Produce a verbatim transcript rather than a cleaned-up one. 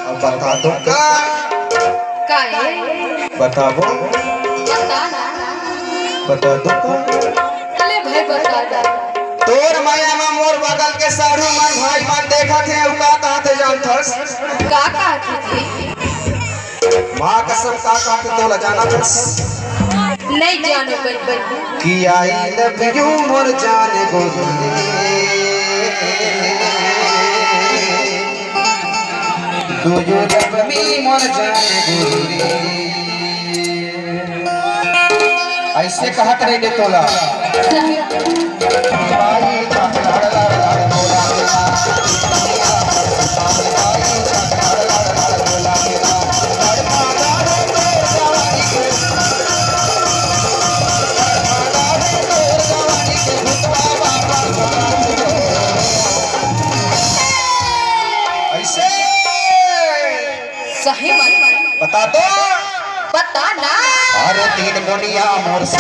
अब बता दो का? का ए? बताबो। बता ना। बता दो का? ले भाई, बता दे। तोर मया में मोर बगल के साढ़ू मन, भाई मन देखत हे, अउ का कहत हे जानथस? का कहत हे जी? माँ कसम का कहत हे तोला जानथस? नहीं जानो बई, बई। कि I love you मोर जान गोरी। Do you love me मोर जान गोरी? अइसे कहत रहिबे तोला। अइसे। सही में। बता तो। बता ना। अरे तीन मुनिया मोर से